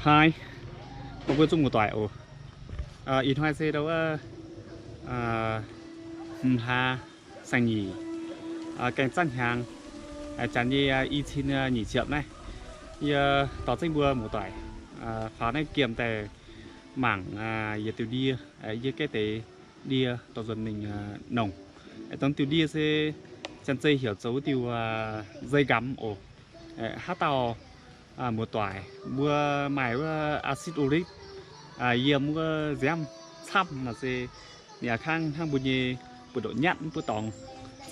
Hnoi, mbuo zungv muoz-doic oc. Ih hnoi se ndau wuov hmz hlaax saeng-nyeic, gaeng zanv hnyangx, janx nyei i cin nyic ziepc naaiv, yie dorh zengv mbuo muoz-doic faaux naaiv giemh daaih mangc yietc diuh ndie, yie gaeqv deix ndie dorh nzuonx mingh nongc. Dongh diuh ndie se janx-zei heuc zoux wuov diuh nzei nqamz oc. Haaix dauh muoz-doic mbuo maaih wuov acid uric yiem wuov nziaamv camv nor se ninh a'kangv hnangv mbuo nyei buoz-ndoqv nyatv mv buov dorngx,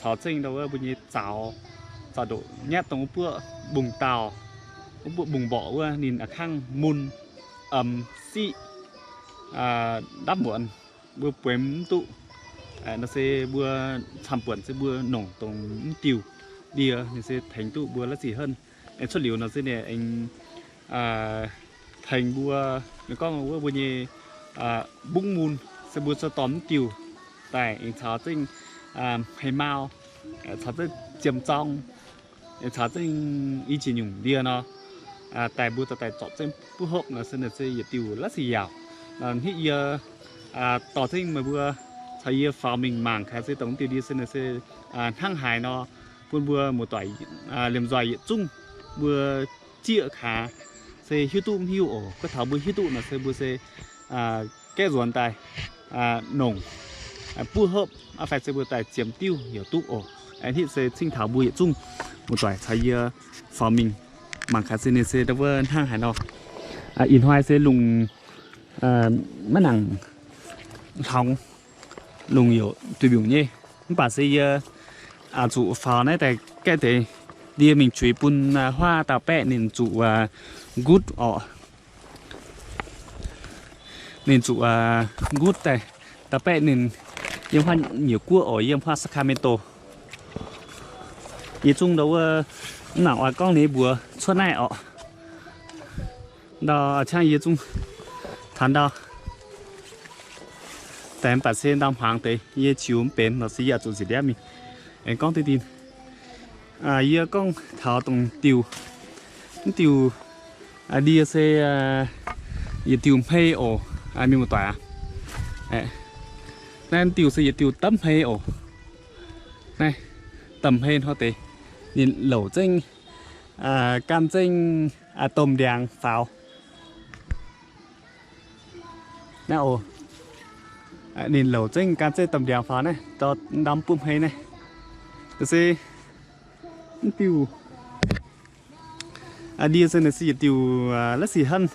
caux zengv ndau wuov mbuo nyei zaux, zaux-ndoqv nyatv dongh wuov buoqv mbungv-daauh, wuov buoqv mbungv-mborqc wuov ninh a'kangv mun, siqv, ndapv muonz, mbuo bueix mv duqv. Nor se mbuo camv-buonc se mbuo nongc dongh mv diuh ndie ninh se tengx duqv mbuo la'sic henv. Aengx cuotv liuz nor se ninh aengx tengx mbuo, gorngv wuov mbuo nyei mbungv mun se mbuo cuotv dorh mv diuh daaih aengx caux zengv hmei mau, caux zengv jiem zorng, caux zengv i jiex nyungc ndie nor, daaih mbuo dorh daaih zorpc zengv buov hopv nor se, se yietc diuh la'sic yaauc. Hnangv yie dorh zengv meih mbuo caux yie faaux mingh mangc gaax se dongh diuh ndie se, se hnangv haaix nor, bun mbuo muoz-doic liemh nzoih yietc zungv mbuo zieqv gaax se hiuv duqv mv hiuv oc. Gorngv taux mbuo hiuv duqv nor se mbuo se gaeqv nzuonx daaih nongc buov hopv, fai se mbuo daaih ziemx diuv heuc duqv oc. Hitv se cingv taux mbuo yietc zungv muoz-doic caux yie faaux mingh mangc gaax se ninh se ndau wuov hnangv haaix nor. Ih hnoi se lungh maiv nangc hlongx, lungh youc duih mbiungc nyei. Mv baac se yie zuqc faaux naaiv daaih gaeqv deix ndie mingh juix bun huaav dauh baeqv ninh zuqc nqutv oc. Ninh zuqc nqutv daaih, dauh baeqv ninh yiem huaav nyeic guoqv oc, yiem huaav Sacramento. Yie zungv ndau wuov mv nangc oix gorngv ninh mbuox cuotv naaiv oc. Ndau a'ciangv yie zungv taux ndau daaih mv baac se ndau hmuangx deix yie qiux mv benx nor se yie zuqc nzipc ndiapv mingh aengx gorngv deix dinh. Yie gorngv taux dongh diuh, mv diuh ndie se yietc diuh hmei oc, mienh muoz-doic aac. Naaiv mv diuh se yietc diuh dapv hmei oc. Naaiv dapv hmei hnoi deix, ninh louc zengv, gan zengv domh ndiangx faaux. Naaiv oc, ninh louc zengv gan zengv domh ndiangx faaux naaiv, ndau mv buov hmei naaiv. Se mv diuh ndie se naaiv se yietc diuh la'sic hnangv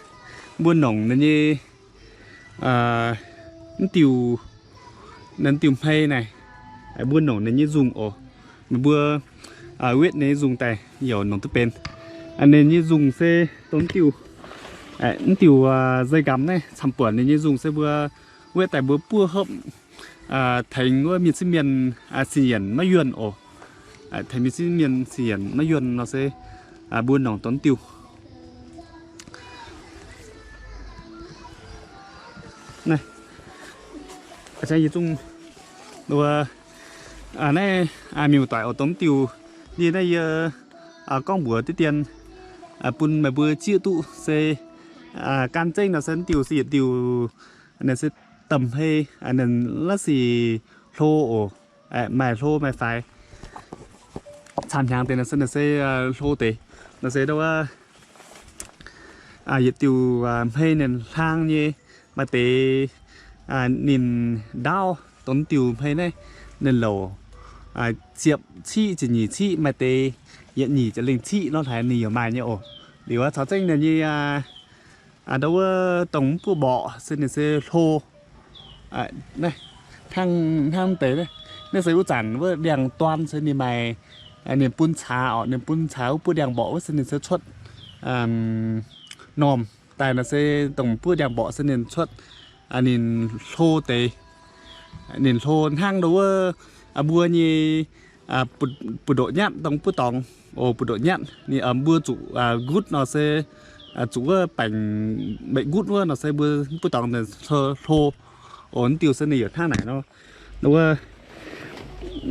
mbuo nongc ninh nyei mv diuh, ninh diuh hmei naaiv, mbuo nongc ninh nyei nzungh oc. Meih mbuo wetv ninh nyei nzungh daaih yaac nongc duqv benx. Ninh nyei nzungh se dongh mv diuh, mv diuh zei nqamz naaiv camv-buonc ninh nyei nzungh se mbuo wetv daaih mbuo buov hopv tengx wuov mienh sieqv mienh sin yienc maiv yuonh oc. Tengx mienh sieqv mienh sin yienc maiv yuonh nor se mbuo nongc dongh mv diuh. Naaiv, yie zungv, naaiv, mienh muoz-doic oc, dongh mv diuh ndie naaiv yie gorngv mbuox diqv dien bun meih mbuo zieqv duqv se gan zengv nor se mv diuh se yietc diuh, naaiv se domh hmei, ninh la'sic hlo oc. Maaih hlo maaih faix. Camv hnyangx deix nor se, nor se hlo deix. Nor se ndau wuov yietc diuh hmei ninh hlang nyei, maaih deix ninh ndaauv dongh diuh hmei naaiv ninh louc ziepc ciqv ziepc nyeic ciqv, maaih deix yietc nyeic ziepc lengh ciqv nor hlaaix ninh yaac maaih nyei oc. Liuz caux zengv ninh nyei ndau wuov dongh mv buov mborqc se ninh se hlo. Naaiv hnangv, hnangv deix naaiv, naaiv se wuov zanc wuov ndiangx-duan se ninh maaih, ninh bun caax oc, ninh bun caax wuov buov ndiangx-mborqc wuov se ninh se cuotv normh daaih nor se dongh buov ndiangx-mborqc se ninh cuotv, ninh hlo deix. Ninh hlo hnangv ndau wuov mbuo nyei buoz-ndoqv nyatv dongh buov dorngx oc, buoz-ndoqv nyatv ninh mbuo zuqc nqutv nor se zuqc wuov baengc mbeix nqutv wuov nor se mbuo buov dorngx hlo. Oc, mv diuh se ninh yaac hnangv naaic nor. Wuov,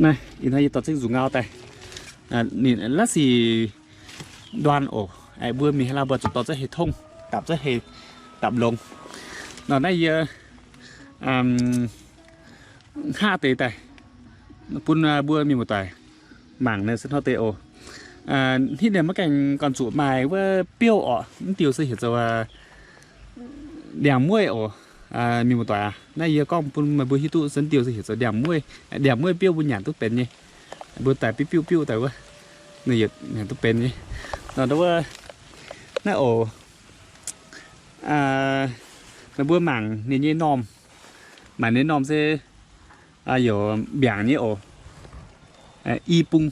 naaiv ih hnoi yie dorh zengv nzuqc ngau daaih, ninh la'sic nduan oc. Mbuo mingh haaix lauh mbuo zuqc dorh zengv hei tongv. dapc zuov hei dapc longx. Nor naaiv yie hngaqv deix daaih bun mbuo mienh muoz-doic mangc naaiv se hnangv deix oc. Hitv naaiv maiv gaengh gorn zuqc maaih wuov biouv orqc, mv diuh se heuc zoux ndiangx-mueiv oc. Mienh muoz-doic aac, naaiv yie gorngv bun meih mbuo hiuv duqv se mv diuh se heuc zoux ndiangx-mueiv. Ndiangx-mueiv biouv mbuo nyanc duqv benx nyei. Mbuo daaih biouv biouv biouv daaih wuov, nyanc duqv benx nyei. Nor wuov, naaiv oc, meih mbuo mangc ninh nyei normh. Mangc ninh normh se yaac mbiaangc nyei oc. I bung,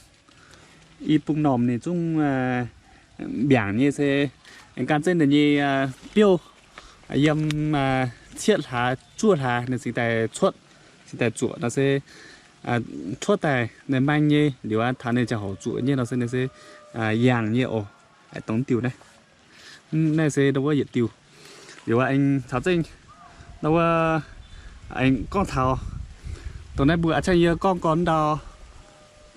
i bung normh ninh zungv mbiaangc nyei se, aengx gan zengv ninh nyei biouv yiem cietv hlaax zuov hlaax ninh cingx daaih cuotv, cingx daaih zuoqc nor se cuotv daaih ninh maeng nyei liuz aqv, taux ninh ziangh hoc zuqc nyei nor se ninh se yangh nyei oc. Dongh diuh naaiv, naaiv se ndau wuov yietc diuh. Liuz aengx caux zengv ndau wuov aengx gorngv taux dongh naaiv mbuo a'ciangv yie gorngv gorn ndau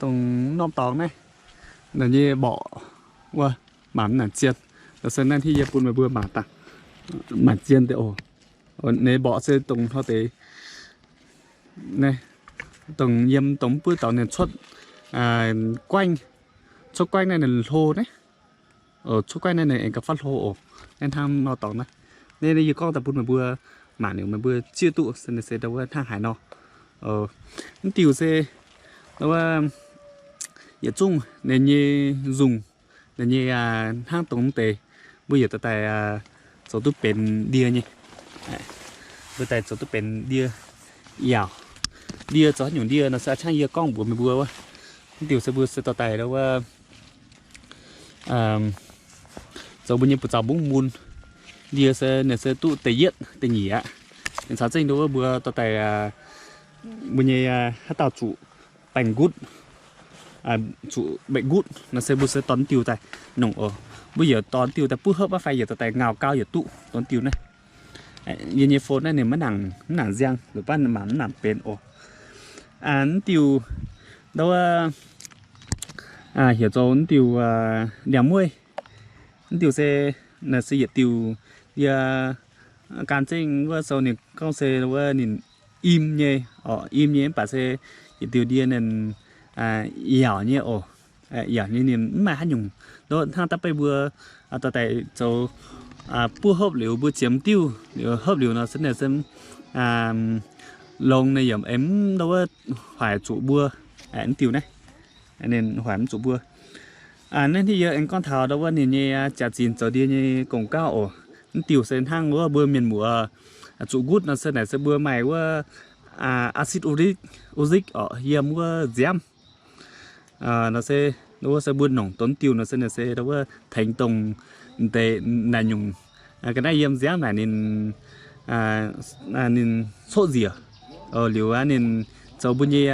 dongh norm dorngx naaiv, ninh nyei mborqc wuov, mangc mv nangc zien. Nor se naaiv hitv yie bun meih mbuo mangc daaih, mangc zien deix oc. Ninh mborqc se dongh hnoi deix naaiv, dongh yiem dongh mv buov dorngx ninh cuotv guaengv, cuotv guaengv naaiv ninh hlo naaiv. Cuotv guaengv naaiv ninh aengx gauh faatv hlo oc. Naaiv hnangv nor dorngx naaiv, naaiv yie gorngv daaih bun meih mbuo mangc liuz meih mbuo zieqv duqv se ninh se ndau wuov hnangv haaix nor. Mv diuh se ndau wuov yietc zungv ninh nyei nzungh, ninh nyei hnangv dongh mv deix mbuo yietc dorh daaih zoux duqv benx ndie nyei. Mbuo daaih zoux duqv benx ndie yaauc. Ndie zoux haaix nyungc ndie nor se a'ciangv yie gorngv mbuox meih mbuo wuov. Mv diuh se mbuo se dorh daaih ndau wuov zoux mbuo nyei buoz-zaux mbungv mun. Ndie se ninh se duqv da'yietv da'nyeic aqv. Ninh caux zengv ndau wuov mbuo dorh daaih mbuo nyei haaix dauh zuqc baengh nqutv, zuqc baengh nqutv nor se mbuo se dorh diuh daaih nongc oc. Mbuo yietc dorh diuh daaih buov hopv maiv fai yietc dorh daaih ngaauc gau yietc duqv dorh diuh naaiv. Yie nyei phone naaiv ninh maiv nangc, mv nangc nziang, lorqc baav mangc mv nangc benx oc. Mv diuh ndau wuov heuc zoux mv diuh ndiangx-mueiv. Mv diuh se, naaiv se yietc diuh ndie, gan zengv wuov sou ninh gorngv se wuov ninh im nyei oc, im nyei mv baac se yietc diuh ndie ninh yaauc nyei oc. Yaauc nyei ninh mv maaih haaix nyungc ndortv hnangv da'beiv mbuo dorh daaih zoux buov hopv liuz mbuo ziemx diuv liuz hopv liuz nor se ninh se longx ninh yaac aengx mv ndau wuov hoic zuqc mbuo. Mv diuh naaiv, ninh hoic mv zuqc mbuo. Naaiv hitv yie aengx gorngv taux ndau wuov ninh nyei jaax-zinh zoux ndie nyei gong gauv oc. Mv diuh se hnangv wuov mbuo mienh muoz zuqc nqutv nor se naaic se mbuo maaih wuov acid uric, uric oc, yiem wuov nziaamv. Nor se, wuov se mbuo nongc donx diuh nor se naaic se ndau wuov tengx dongh deix naaic nyungc ga'naaiv yiem nziaamv naaic ninh, ninh coqv nziec liuz aqv ninh zoux mbuo nyei,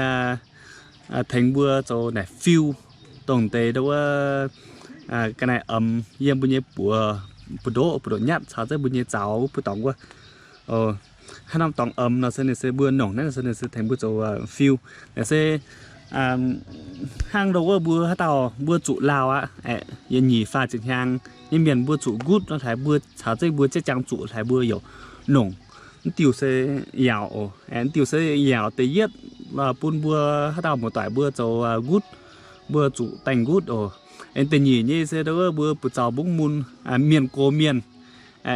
tengx mbuo zoux naaic fiu dongh deix ndau wuov ga'naaiv omx yiem mbuo nyei buoz, buoz-ndoqv, buoz-ndoqv nyatv caux zengv mbuo nyei zaux wuov buo dorngx wuov. Haaix norm dorngx omx nor se ninh se mbuo nongc naaiv nor se ninh se tengx mbuo zoux fiu. Naaic se hnangv ndau wuov mbuo haaix dauh mbuo zuqc lauh aqv, yietc nyeic faah ziepc hnyangx nyei mienh mbuo zuqc nqutv nor hlaaix mbuo caux zengv mbuo zieqv jangx zuqc hlaaix mbuo yaac nongc. Mv diuh se yaauc oc. Mv diuh se yaauc da'yietv bun mbuo haaix dauh muoz-doic mbuo zoux nqutv, mbuo zuqc baengh nqutv oc. Aengx da'nyeic nyei se ndau wuov mbuo buoz-zaux mbungv mun, mienh gox mienh,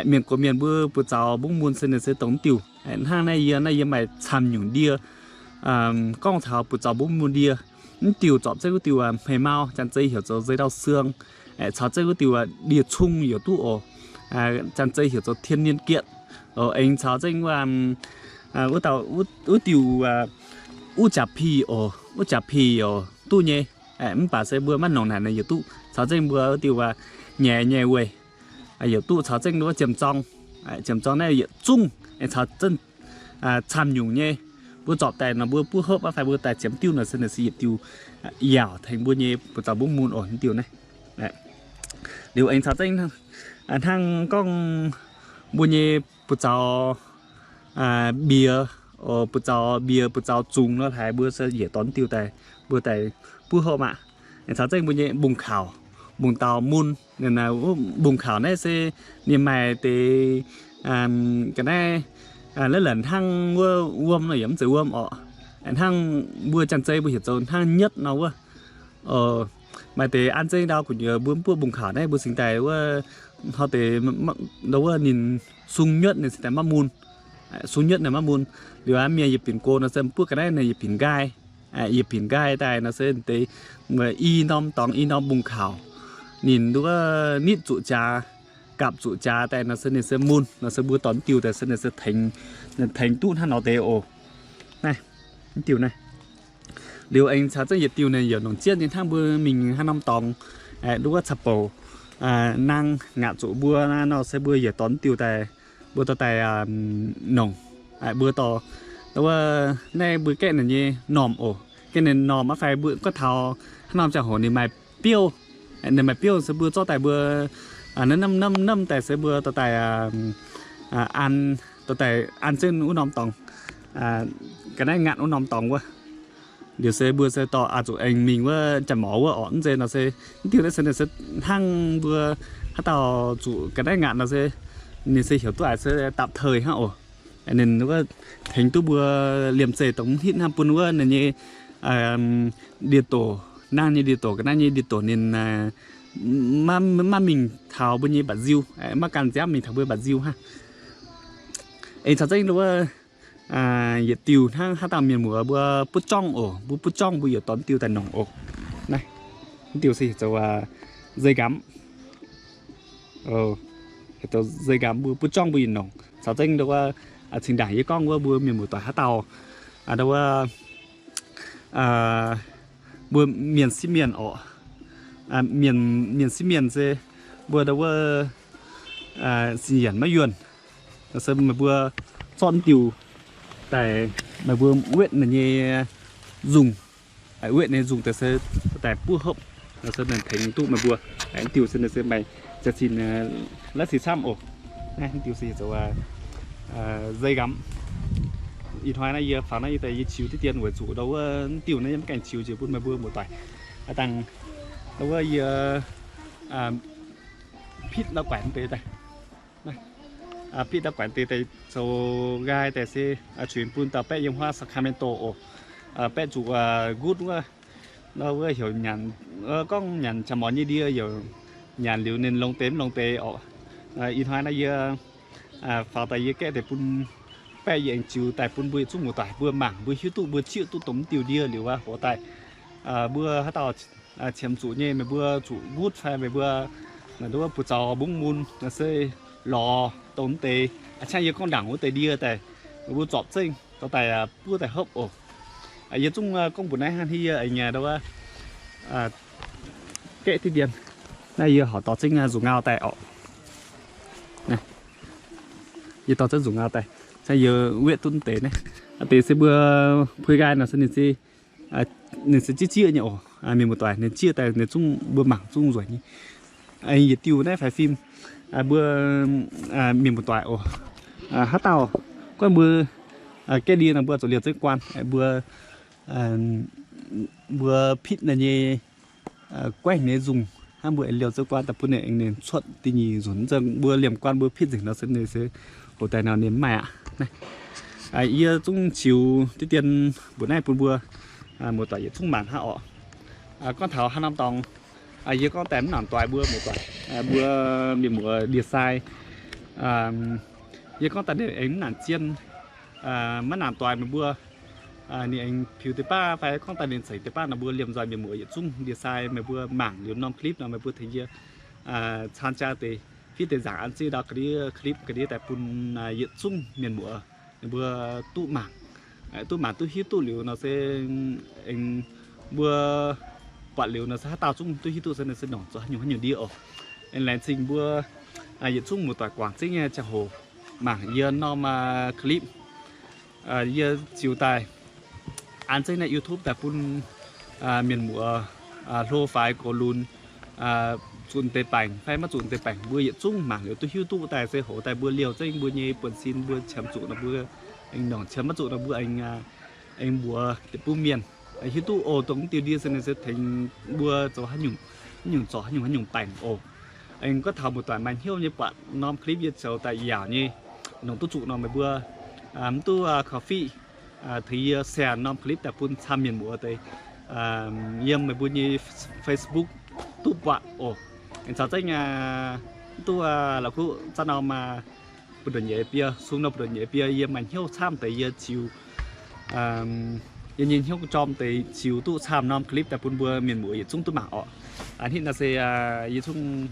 mienh gox mienh mbuo buoz-zaux mbungv mun se ninh se dongh mv diuh. Hnangv naaiv yie, naaiv yie maaih camv nyungc ndie gorngv taux buoz-zaux mbungv mun ndie. Mv diuh zorpc zengv wuov diuh hmei mau, janx-zei heuc zoux dây đau xương, caux zengv wuov diuh ndie-cung yaac duqv oc. Janx-zei heuc zoux thiên niên kiện. Aengx caux zengv wuov, wuov dauh, wuov diuh, wuov jaax-pih oc, wuov jaax-pih oc duqv nyei. Mv baac se mbuo maiv nongc naaic ninh yaac duqv. Caux zengv mbuo wuov diuh nyaiz nyei weih yaac duqv, caux zengv wuov ziemx zorng. Ziemx zorng naaiv yietc zungv caux zengv camv nyungc nyei. Mbuo zorpc daaih nor mbuo buov hopv maiv fai mbuo daaih ziemx diuv nor se ninh se yietc diuh yaauc tengx mbuo nyei buoz-zaux mbungv mun oc, mv diuh naaiv. Liuz aengx caux zengv hnangv gorngv mbuo nyei buoz-zaux mbiex, buoz-zaux mbiex, buoz-zaux zungx nor hlaaix mbuo se yietc dorh mv diuh daaih, mbuo daaih buov hopv maah. Aengx caux zengv mbuo nyei mbungv kaux, mbungv daux mun, Ninh wuov mbungv kaux naaiv se ninh maaih deix ga'naaiv la'lanc hnangv wuov wuom nor yaac mv zeiz wuom orqc. Hnangv mbuo Janx-Zei mbuo heuc zoux hnangv nyuotv nor wuov. Maaih deix an zengv ndau gu'nyuoz mbuo mv buoqv mbungv kaux naaiv mbuo cingx daaih wuov, hnoi deix ndau wuov ninh sung nyuotv ninh cingx daaih maiv mun. Sung nyuotv ninh maiv mun. Liuz aqv, mienh yietc binc go nor se mv buoqv ga'naaiv ninh yietc binc nqaai. Yietc binc nqaai daaih nor se deix i norm dorngx i norm mbungv kaux. Ninh nduov nitv zuqc jaax, gapv zuqc jaax daaih nor se ninh se mun, nor se mbuo dorh mv diuh daaih se ninh se tengx, tengx duqv hnangv nor deix oc. Naaiv, mv diuh naaiv. Liuz aengx caux zengv yietc diuh ninh yaac nongc jienv nyei hnangv mbuo mingh haaix norm dorngx, nduov caux bouc, naang ngaatc zuqc mbuo nor se mbuo yaac dorh mv diuh daaih, mbuo dorh daaih nongc. Mbuo dorh, wuov, naaiv mbuo gaeqv ninh nyei normh oc. Gaeqv ninh normh aqv fai mbuo gorngv taux haaix norm ziangh hoc ninh maaih biouv. Ninh maaih biouv se mbuo zorqv daaih mbuo, aa, namv namv namv daaih se mbuo dorh daaih an, dorh daaih an zengv wuov norm dorngx, ga'naaiv ngaatc wuov norm dorngx wuov. Liuz se mbuo se dorh aa zuqc aengx mingh wuov jaa-morc wuov orqc. Mv zeiz nor se, mv diuh naaiv se ninh se hnangv mbuo haaix dauh zuqc ga'naaiv ngaatc nor se, ninh se heuc duqv aa se dapv teuh hnangv oc. Ninh wuov tengx duqv mbuo liemh zeih dongh mv hitv hnangv bun wuov ninh nyei ndie-doc, naang nyei ndie-doc, ga'naaiv nyei ndie-doc ninh maiv mingh taux mbuo nyei mba'nziu, maiv gan nziaamv mingh taux mbuo mba'nziu hnangv. Aengx caux zengv wuov yietc diuh hnangv haaix dauh mienh muoz mbuo butv jorngv oc. Mbuo butv jorngv mbuo yaac dorh diuh daaih nongc oc. Naaiv, diuh se heuc zoux zei nqamv. Heuc zoux zei nqamv, mbuo butv jorngv mbuo yaac nongc. Caux zengv wuov cingx ndaangc yie gorngv wuov mbuo mienh muoz-doic haaix dauh, wuov, mbuo mienh sieqv mienh oc. Mienh, mienh sieqv mienh se mbuo wuov sin yienc maiv yuonh. Se meih mbuo zorqv diuh daaih, meih mbuo wetv ninh nyei nzungh, wetv ninh nyei nzungh daaih se daaih buov hopv, se ninh tengx duqv meih mbuo. Diuh se ninh se maaih jaax-zinh laiv si camv oc. Naaiv diuh se zoux zei nqamv. Ih hnoi naaiv yie faaux naaiv yie daaih yie qiux diqv dien weic zuqc ndau wuov diuh naaiv yie mv gaengh qiux njiec bun meih mbuo muoz-doic. Dangh ndau wuov yie pitv ndau guaix deix daaih. Pitv ndau guaix deix daaih zoux nqaai daaih se cuinx bun dauh baeqv yiem huaav Sacramento oc. Baeqv zuqc gutv wuov, ndau wuov heuc nyanc, gorngv nyanc jaa-morc nyei ndie yaac nyanc liuz ninh longx deix mv longx deix oc. Ih hnoi naaiv yie faaux daaih yie gaeqv deix bun baeqv yie aengx ziux daaih bun mbuo yietc zungv muoz-doic mbuo mangc, mbuo hiuv duqv, mbuo zieqv duqv dongh diuh ndie liuz wuov, hoc daaih mbuo haaix dauh qiemx zuqc nyei meih mbuo zuqc gutv fai meih mbuo nduov buoz-zaux mbungv mun se lorz dongh deix, a'ciangv yie gorngv ndaangc wuov deix ndie daaih, meih mbuo zorpc zengv dorh daaih buov daaih hopv oc. Yie zungv gorngv mbuox naaiv hnangv, yie aengx ndau wuov gaeqv diqv dien. Naaiv yie horpc dorh zengv nzuqc ngau daaih oc. Yie dorh zengv nzuqc ngau daaih, a'ciangv yie wetv duqv deix naaiv. Deix se mbuo puix nqaai nor se ninh se, ninh se jieqv jieqv nyei oc. Mienh muoz-doic, ninh jieqv daaih ninh zungv mbuo mangc zungv nzueic nyei. Yietc diuh naaiv faix fim, mbuo mienh muoz-doic oc, haaix dauh gorngv mbuo gaeqv ndie nor mbuo zuqc liouh zengv guaan, mbuo, mbuo pitv ninh nyei guaengv nyei nzungh hnangv, mbuo aengx liouh zengv guaan daaih bun ninh, aengx ninh cuotv da'nyeic nzunc. Mv zeiz mbuo liemh guaan mbuo pitv nzengc nor se ninh se hoc daaih nor ninh mv maaih aqv. Naaiv, yie zungv ziux diqv dien mbuox naaiv bun mbuo muoz-doic yietc zungv mangc hnangv oc. Gorngv taux haaix norm dorngx, yie gorngv daaih mv nangc doix mbuo muoz-doic, mbuo mienh muoz ndie-sai. Yie gorngv daaih ninh aengx mv nangc zien, maiv nangc doix meih mbuo. Ninh aengx piux deix baav fai gorngv daaih ninh ceix deix baav nor, mbuo liemh nzoih mienh muoz yietc zungv ndie-sai meih mbuo mangc liuz norm clip nor meih mbuo tengx yie caan jaa deix, fitv deix nzaangc an zengv ndau ga'ndiev clip ga'ndiev daaih bun yietc zungv mienh muoz ninh mbuo duqv mangc, duqv mangc duqv hiuv duqv liuz nor se aengx mbuo buatc liuz nor se haaix dauh zungv duqv hiuv duqv se ninh se nongc zoux haaix nyungc haaix nyungc ndie oc. Aengx laengz zingh mbuo yietc zungv muoz-doic guangc zengv nyei ziangh hoc mangc yie norm clip. Yie ziux daaih an zengv naaiv YouTube daaih bun mienh muoz hlo faix gox lunx, zuqc deix baengc fai maiv zuqc deix baengc, mbuo yietc zungv mangc liuz duqv hiuv duqv daaih se hoc daaih mbuo liouh zengv mbuo nyei buonv-sin, mbuo qiemx zuqc nor mbuo aengx nongc, qiemx maiv zuqc nor mbuo aengx, aengx mbuox deix bun mienh hiuv duqv oc. Dongh diuh ndie se ninh se tengx mbuo zoux haaix nyungc, haaix nyungc zorc haaix nyungc haaix nyungc baengc oc. Aengx gorngv taux muoz-doic maaih hnyouv nyei buatc norm clip yie zoux daaih yaauc nyei, longc duqv zuqc nor meih mbuo mv duqv korv-fiqv, tengx yie share norm clip daaih bun camv mienh muoz deix yiem meih mbuo nyei Facebook duqv buatc oc. Aengx caux zengv mv duqv la'kuqv zaqv norm buoz-ndoqv nyeiz biei, sung norm buoz-ndoqv nyeiz biei yie maaih hnyouv camv deix yie ziux, yie nyei hnyouv jorm deix ziux duqv camv norm clip daaih bun mbuo mienh muoz yietc zungv duqv mangc oc. Aa, hitv naaiv se yie zungv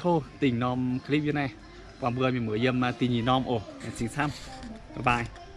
tov dingh norm clip yie naaiv, buangh mbuo mienh muoz yiem da'nyeic norm oc. Laengz zingh camv. Bye bye.